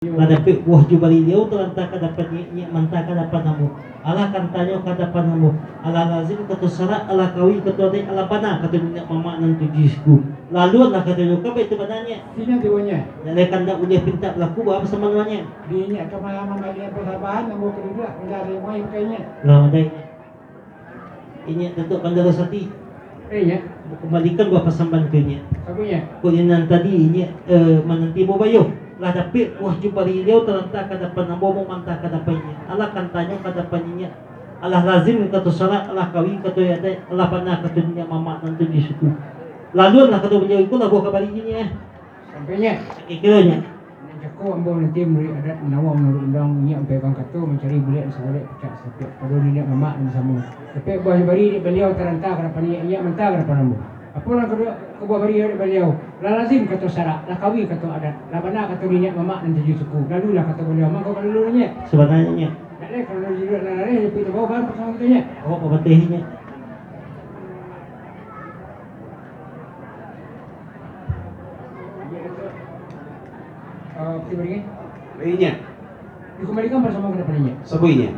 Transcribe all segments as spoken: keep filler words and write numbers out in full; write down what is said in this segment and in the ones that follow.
Lah dapek buah jo baliau, talanta ka dapan inyiak, inyiak manta ka dapan ambo. Alah kantanyo ka dapan ambo. Alah lazim kato sarak, alah kawi kato adaik, alah bana kato niniak mamak nan tujuah suku. Laluanlah kato jo ka baitu bananyo. Sino tibo nyo. Nak lai kandak buliah pintak balaku, baa pasambanannyo? Di inyiak ka ma-, mambalian pasambahan, ambo ka duduak, indak ado yang main pakainnyo. Lah, adaik. Inyiak Datuak Bandaro Sati. Eh, inyiak. Kumbalikan buah pasambahan ka inyiak. Apo inyiak? Kok inyiak nan tadi inyiak, eh, mananti ambo baliau. Lah dapek buah jo baliau, talanta ka dapan ambo, ambo manta ka dapan inyiak. Alah kantanyo ka dapan inyiak. Alah lazim kato sarak, alah kawi kato adaik, alah bana kato niniak mamak nan tujuah suku. Laluanlah kato baliau, ikolah buah kabari inyiak. Sampai inyiak. Sakiro inyiak. Nan cako ambo nanti manuruik adat, manawa manuruik undang, inyiak mampaiyokan kato, mancari bulek nan sagolek, picak nan satapiak, pado niniak mamak nan basamo. Dapek buah jo bari dek baliau, talanta ka dapan inyiak, inyiak manta ka dapan ambo. Apo nan kaduo, ka buah bari dek baliau? Lah lazim kato sarak, lah kawi kato adat, lah bana kato niniak mamak nan tujuah suku. Lalulah kato baliau, mangko ka dulu inyiak. Sabananyo inyiak. Dak lai, kalau dulu nan lareh, tapi tu bawa barang pasang tu inyiak. Oh, pabateh inyiak. Ah, Putih Baringin. Inyiak. Dikumbalikan pasambahan ka dapan inyiak. Sabo inyiak?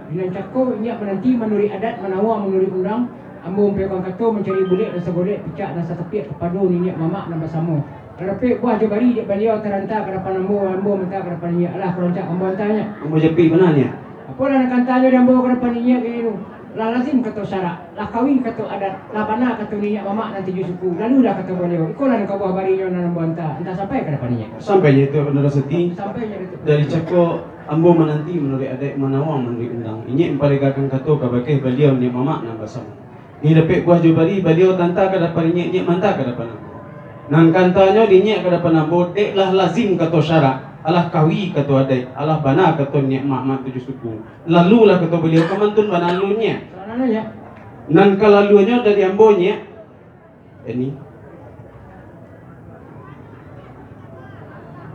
Di nan cako inyiak mananti manuruik adat, manawa manuruik undang, ambo mampaiyokan kato, mancari bulek nan sagolek, picak nan satapiak, kapado niniak mamak nan basamo. Lah dapek buah jo bari dek baliau, talanta ka dapan ambo, ambo manta ka dapan inyiak. Alah, kok rancak ambo anta inyiak. Ambo japik bana inyiak. Apolah nan kantanyo di ambo ka dapan inyiak kini tu? Lah lazim kato sarak, lah kawi kato adat, lah bana kato niniak mamak nan tujuah suku. Lalulah kato baliau, ikolah nan ka buah barinyo nan ambo anta, anta sampai ka dapan inyiak. Sampai inyiak Datuak Bandaro Sati. Sampai inyiak Datuak. Dari cako ambo mananti manuruik adat, manawa manuruik undang, inyiak mampalegakan kato kabakeh baliau niniak mamak nan basamo. Di dapek buah jo bari, baliau talanta ka dapan inyiak, inyiak manta ka dapan ambo. Nan kantanyo di inyiak ka dapan ambo, dek lah lazim kato sarak, alah kawi kato adaik, alah bana kato niniak mamak nan tujuah suku. Lalulah kato baliau, ka mantun bana lalu inyiak. Nan ka laluannyo dari ambo inyiak. Ini.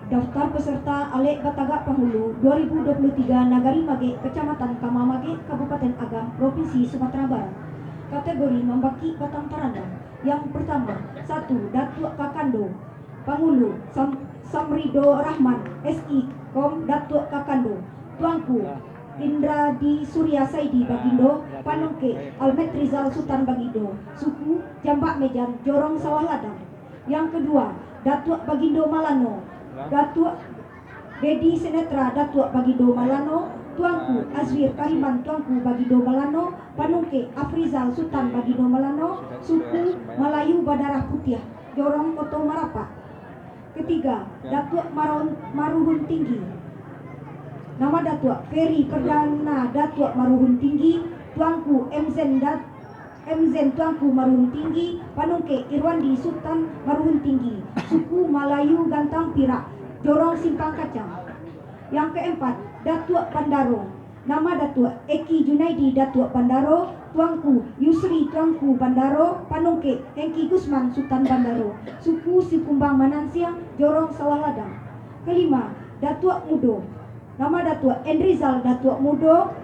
Daftar peserta Alek Batagak Panghulu dua ribu dua puluh tiga Nagari Magek, Kecamatan Kama Magek, Kabupaten Agam, Provinsi Sumatera Barat. Kategori mambakik batang tarandam. Yang pertama, satu, Datuak Kakando. Panghulu, Sam-, Samrido Rahman, S I Kom, Datuak Kakando. Tuanku, Indra di Surya Saidi Bagindo, Panungkek, Almet Rizal Sutan Bagindo, suku Jambak Mejan, Jorong Sawah Ladang. Yang kedua, Datuak Bagindo Malano, Datuak Dedi Senetra, Datuak Bagindo Malano, Tuanku Azwir Kariman, Tuanku Bagindo Malano, Panungkek, Afrizal Sutan Bagindo Malano, suku Malayu Badarah Putiah, Jorong Koto Marapak. Ketiga, Datuak Marun-, Maruhun Tinggi. Nama Datuak Ferry Perdana Datuak Maruhun Tinggi, Tuanku M Zen Dat-, M Zen Tuanku Maruhun Tinggi, Panungkek Irwandi Sutan Maruhun Tinggi, suku Malayu Gantang Pirak, Jorong Simpang Kacang. Yang keempat, Datuak Bandaro. Nama Datuak Eki Junaidi Datuak Bandaro, Tuanku Yusri Tuanku Bandaro, Panungkek Hengki Gusman Sutan Bandaro, suku Sikumbang Manansiang, Jorong Sawah Ladang. Kelima, Datuak Mudo. Nama Datuak Enrizal Datuak Mudo,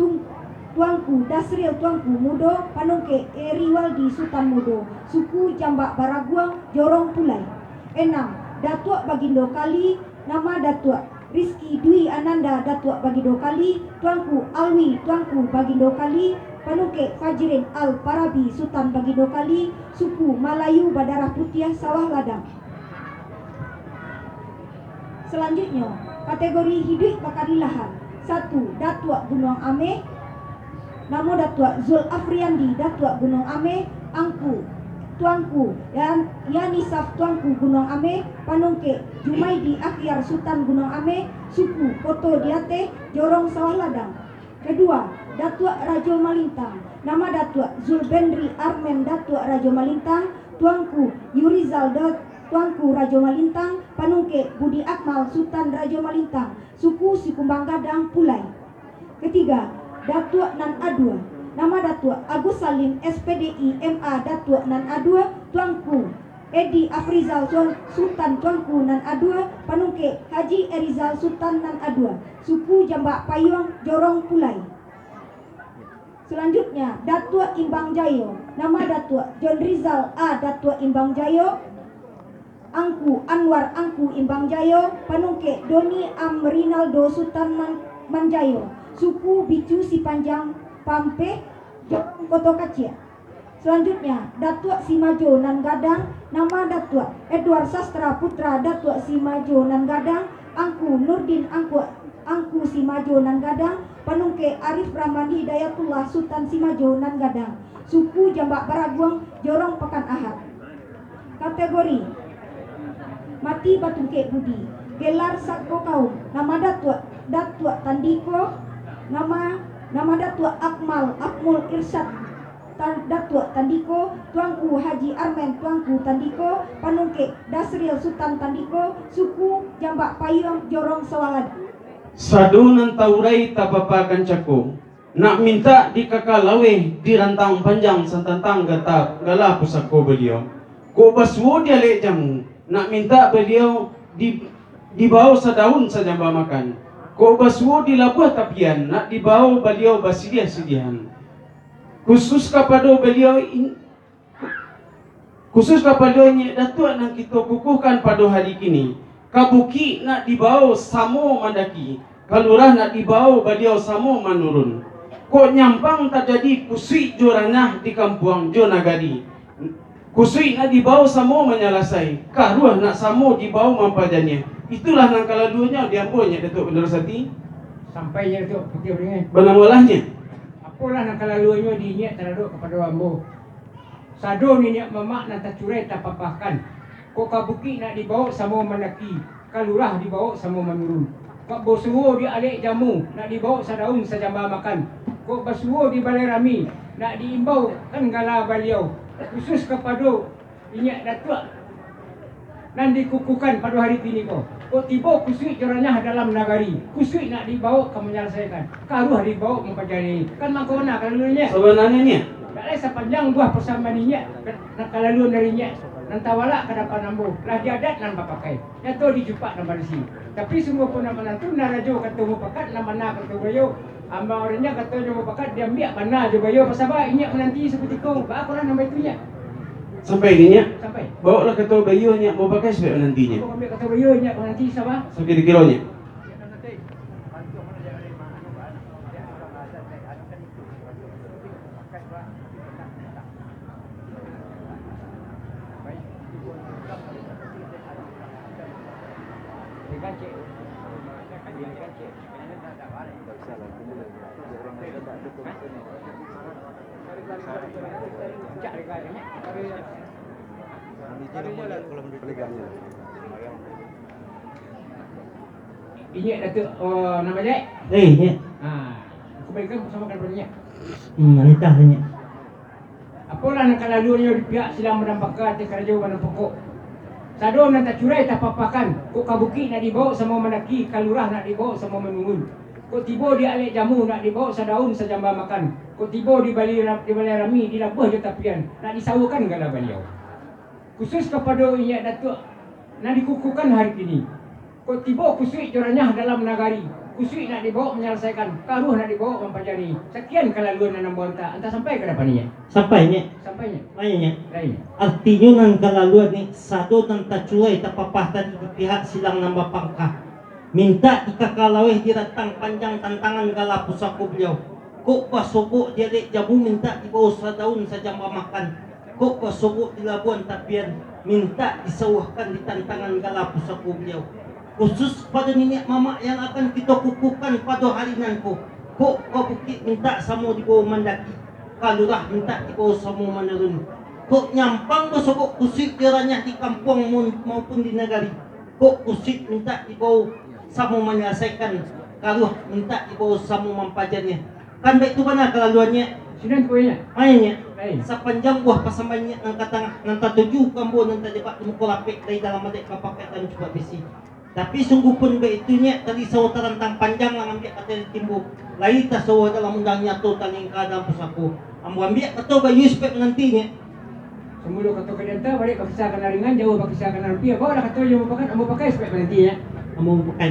Tung-, Tuanku Dasril Tuanku Mudo, Panungkek Eriwaldi Sutan Mudo, suku Jambak Baraguang, Jorong Pulai. Enam, Datuak Bagindo Kali, nama Datuak Rizky Dwi Ananda Datuak Bagindo Kali, Tuanku Alwi Tuanku Bagindo Kali, Panungkek Fajrin Al Parabi Sutan Bagindo Kali, suku Malayu Badarah Putiah Sawah Ladang. Selanjutnyo, kategori hiduik bakadilahan. Satu, Datuak Gunuang Ameh. Namo Datuak Zul Afriandi Datuak Gunuang Ameh, angku, tuanku, Yan-, Yanisaf Tuanku Gunuang Ameh, panungkek Jumaidi Akhyar Sutan Gunuang Ameh, suku Koto Diateh, Jorong Sawah Ladang. Kedua, Datuak Rajo Malintang. Nama Datuak Zulbendri Armen Datuak Rajo Malintang, Tuanku Yurizal Da-, Tuanku Rajo Malintang, panungkek Budi Akmal Sutan Rajo Malintang, suku Sikumbang Gadang Pulai. Katiga, Datuak Nan Adua. Nama Datuak Agus Salim, S P D I, M A, Datuak Nan Adua, Tuanku Edi Afrizal Su-, Sutan Tuanku Nan Adua, panungkek Haji Erizal Sutan Nan Adua, suku Jambak Payuang, Jorong Pulai. Selanjutnya, Datuak Imbang Jayo. Nama Datuak John Rizal A Datuak Imbang Jayo, Angku Anwar Angku Imbang Jayo, panungkek Doni Am Rinaldo Sutan Man-, Manjayo, suku Bicu Sipanjang Pampeh, Jorong Koto Kaciak. Salanjutnya, Datuak Simajo Nan Gadang, nama Datuak Edward Sastra Putra Datuak Simajo Nan Gadang, Angku Nurdin Angku, Angku Simajo Nan Gadang, panungkek Arif Rahman Hidayatullah Sutan Simajo Nan Gadang, suku Jambak Baraguang, Jorong Pakan Ahad. Kategori, mati batungkek budi. Gelar sako kaum, nama Datuak, Datuak Tandiko, nama, nama Datuak Akmal, Akmul Irsyad, Tan-, Datuak Tandiko, Tuanku Haji Armen, Tuanku Tandiko, panungkek Dasril Sutan Tandiko, suku Jambak Payuang, Jorong Sawalan. Sado nan taurai tapapakan cako, nak mintak dikaka laweh dirantang panjang satantang gata gala pusako baliau. Kok basuo di alek jamu, nak mintak baliau di, dibao sadaun sajamba makan. Kok basuo di labuah tapian, nak dibao baliau basiliah-siliahan. Khusus kapado baliau in-, Khusus kapado Inyiak Datuak nan kito kukuhkan pado hari kini, ka bukik nak dibao samo mandaki, ka lurah nak dibao baliau samo manurun. Kok nyampang tajadi kusuik jo ranyah di kampuang jo nagari, kusuik nak dibao samo manyalasai, karuah nak samo dibao mampajaniah. Itulah nan kalaluannyo di ambo, Inyiak Datuak Bandaro Sati. Sampai, Inyiak Datuak Putiah Baringin. Banamolah, Nyiak. Apolah nan kalaluannyo di Inyiak taradok kapado ambo? Sado niniak mamak nan tacurai tapapahkan. Kok ka bukik nak dibawok samo mandaki, ka lurah dibawok samo manurun. Kok basuo di alek jamu, nak dibawok sadaun sajamba makan. Kok basuo di balai rami, nak diimbaukan gala baliau. Khusus kapado Inyiak Datuak nan dikukuhkan pado hari kini ko. Kok tibo kusuik jo ranyah dalam nagari, kusuik nak dibawok ka manyalasaikan, karuah dibawok mampajaniahi. Kan mangko bana kalaluannyo, Nyiak? Sabananyo, Nyiak. Dak lai sapanjang buah pasambahan Inyiak, nan kalaluan dari Inyiak, nan tawalak ka dapan ambo, lah di adat nan bapakai, nyato di cupak nan barisi. Tapi sungguahpun nan manantu, nan rajo kato mupakat, nan bana kato bayo, Ambo urang Inyiak kato jo mupakat, diambiak bana jo bayo, pasaba Inyiak mananti sakutiko. Baa kolah nan baitu, Nyiak? Sampai di Inyiak? Sampai. Bawoklah kato bayo Inyiak mupakat supayo mananti, Nyiak. Ambo ambiak kato bayo Inyiak mananti, saba. Sakiro-kiro, Nyiak. Inyiak Datuak, oh, nan bajahek? Eh, Inyiak. Ha, aku balikan sama kan Inyiak. Hmm, manitah, Inyiak. Apolah nan kalaluannyo di pihak silang madampaka, ateh karajo madampoko. Sado nan tacurai tapapahkan, kok ka bukik nak dibawok samo mandaki, ka lurah nak dibawok samo manurun. Kok tibo di alek jamu, nak dibawok sadaun sajamba makan. Kok tibo di balai ra-, di balai rami, di labuah jo tapian, nak disawuakan gala baliau. Khusus kapado Inyiak Datuak nan dikukuhkan hari kini. Kok tibo kusuik jo ranyah dalam nagari, kusuik nak dibawok manyalasaikan, karuah nak dibawok mampajaniahi. Sakian kalaluan nan ambo anta, anta sampai ka dapan Inyiak. Sampai, Inyiak? Sampai, Inyiak. Lai, Inyiak. Lai. Artinyo nan kalaluan ni, sado nan tacurai tapapah tadi di pihak silang nan bapangka. Mintak dikaka laweh dirantang panjang tantangan gala pusako baliau. Kok basobok di alek jamu, mintak dibawok sadaun sajamba makan. Kok basobok di labuah tapian, mintak disawuakan di tantangan gala pusako baliau. Khusus pado niniak mamak yang akan kito kukuhkan pado hari nan ko, kok ka bukik mintak samo dibawok mandaki, ka lurah mintak dibawok samo manurun. Kok nyampang basobok kusuik jo ranyah di kampuang maun-, maupun di nagari, kok kusuik mintak dibawok samo manyalasaikan, karuah mintak dibawok samo mampajaniah. Kan baitu bana kalaluan, Nyiak? Sinan ko, Nyiak. Ai, Nyiak. Ai. Sapanjang buah pasambahan Inyiak nan ka tangah, nan tatuju ka ambo nan tajebak di muko lapek, lai dalam adaik bapakaian cupak bisi. Tapi sungguahpun baitu, Nyiak, tadi sawah tarantang panjang lah ambiak kato di timbo, lai tasawah dalam undang nyato talingka dalam pusako. Ambo ambiak kato bayu supayo mananti, Nyiak. Samulo kato ka dianta, baliak bakisa ka nan ringan, jauah bakisa ka nan ampia. Baolah kato jo mupakat, ambo pakai supayo mananti, Nyiak. Ambo pakai.